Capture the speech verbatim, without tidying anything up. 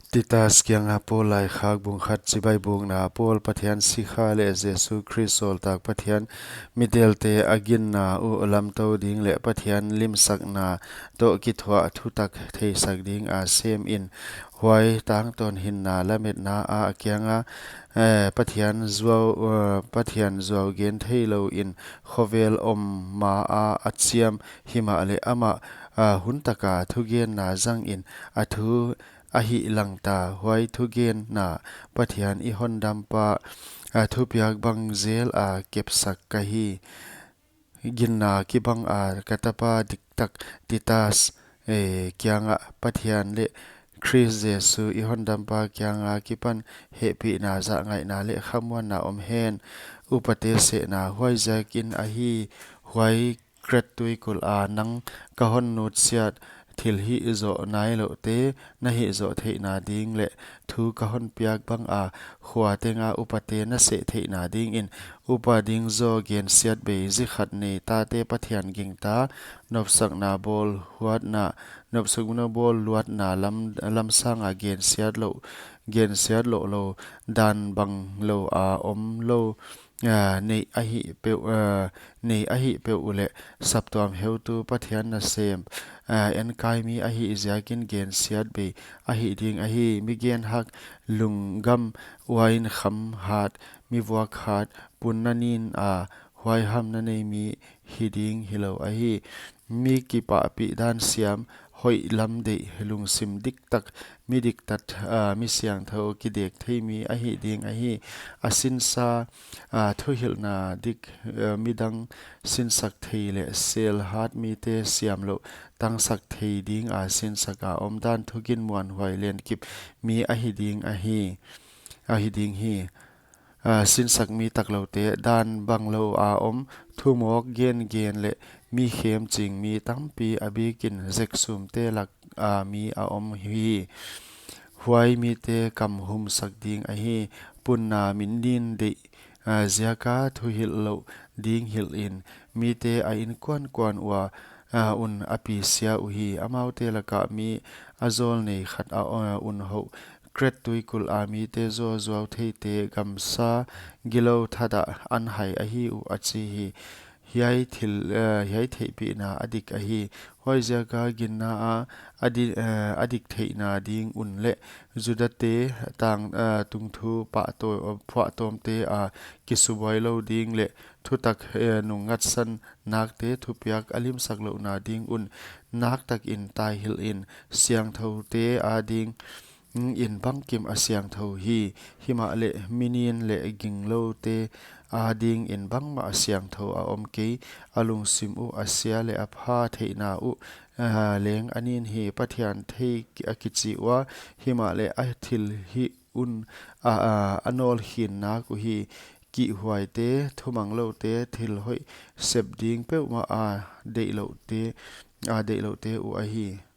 Titus kianga Paul laikhak bung khat. Chibai bukna. Paul, Pathian sikha leh Jesu Khrist sawltak, Pathian mitelte a ginna uh lamtou ding leh Pathian limsakna toh kithuah thutak theisak dinga semin, huai tangtawn hinna lametna a kianga, eh, Pathian zuau, eh, Pathian zuau gen theilouin khovel om maa a chiam, himahleh amah, ah, hun taka thugenna zangin a thu a hih langta. Huai thugenna Pathian i hondampa, ah, thupiak bang zel a kepsak ka hi. Ginna kibanga ka tapa diktak Titus, eh, kianga Pathian leh Khrist Jesu i hondampa kianga kipan hehpihna, zahngaihna leh khamuanna om hen. Upate sehna. Huaiziakin ahi, huai Kret tuikulha nang ka hon nutsiat thil hihzoh nailouhte na hihzoh theihna ding leh thu ka hon piak banga khua tenga upate na seh theihna dingin, upa ding zaw gensiatbei, zi khat nei, tate Pathian gingta, nopsakna bawl huatna, nopsakna bawl luatna lam, lam sanga gensiat louh, gensiat louh lou, dan bang lou a om lou, ah, neih ahih peuh, ah, neih ahih peuh uleh saptuam heutu, Pathian nasem, ah, enkhaimi ahih ziakin gensiatbei ahih ding ahi. Mi genhak, lunggam, uain kham hat, mi vuak hat, pun na nin a, huaiham na nei mi hi ding hilou ahi. Mi kipahpih dan siam, hoih lam deih, lungsim diktak, mi diktat, ah, mi siangthou, kidek thei mi ahih ding ahi. A sinsa, ah, thuhilhna dik, ah, midang sinsak thei leh sel hat mite siamlouh tangsak thei dinga sinsaka om dan, thuginmuanhuai lenkip mi ahi ding ahi, ahi ding hi. Ah, sinsak mi takloute, dan bang lou a om, thumawk gengen leh mi khem ching mi tampi, a bikin zeksumte laka mi a om hi. Huai mite kam humsak ding ahi. Punna min nin deih, ah, ziaka thuhilh louh ding hilhin mite a inkuankuan ua, ah, un a pisia uhi. Amaute laka mi a zawlnei khat a, ah, un houh. Kret tuikulha mite zaw zuau theite, gamsa gilou thadah an hai ahi uh, a chi hi. Hiai thil, eh, hiai theihpihna a dik ahi. Huaiziaka ginna a, a di-, eh, a dik theihna ding un leh Judate tang, eh, tungthu pahtaw-, phuahtawmte a kisubuai lou ding leh thutak, eh, nungngatsan nakte thupiak a limsak louhna ding un naktakin taihilhin siangthoute ading in bangkim a siangthou hi. Himahleh mi nin leh gingloute adingin bangmah a siangthou a om kei. A lungsim uh a sia leh a pha theihna uh, ah, leng a nin hi. Pathian thei a kichi ua, himahleh a thilhih un a, a, a nawlkhin nak uhi. Kihhuaite, thumangloute, thil hoih sep ding peuhmah a deihlouhte, a deihlouhte uh ahi.